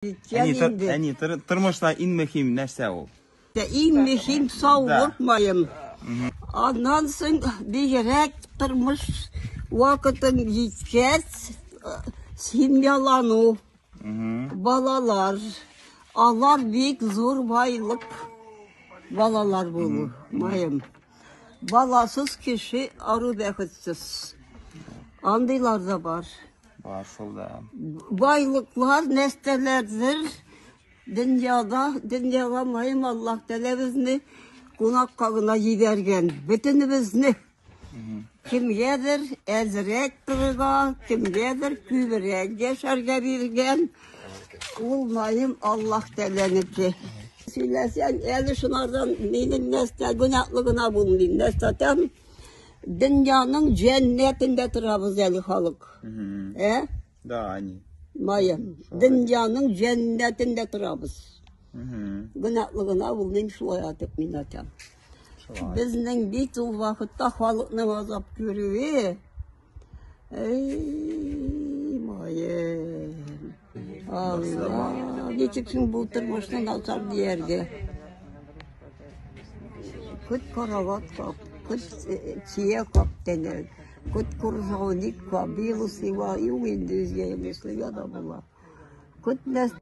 Җиткән Әни, инде. Әни, тормышта иң мөһим нәрсә ул? Иң мөһим саулык маем. Аннан соң бигрәк тормыш вакытың җиткәч, семьялану, балалар. Алар бик зур байлык. Балалар булу, маем. Баласыз кеше ару бәхетсез. Андыйлар да бар. Бар шул да. Байлыклар нәрсәләрдер дөньяда, дөньяга маем Аллаһ Тәгалә безне кунакка гына җибәргән. Бөтенебезне. Кемгәдер әзрәк торырга, кемгәдер күбрәк яшәргә биргән. Ул маем Аллаһ Тәгаләнеке. Сөйләсәң, әле шунардан минем нәрсә гөнаһлы гына булмыйм. Нәрсәдән Дөньяның җәннәтендә торабыз әле халык. Ә? Да, әни. Майя, дөньяның җәннәтендә торабыз. Гөнаһлы гына булмыйм шулай атып мин атам. Безнең бит ул вакытта халыкның азап күрүе. Эй, Майя. Алла, ничек соң бу тормышны начар дияргә? Күт карават кап, күт чия кап тәнә, күт куржауник кап, быел сыйва, юк инде үзгә емеслегә да була. Күт нәрсә.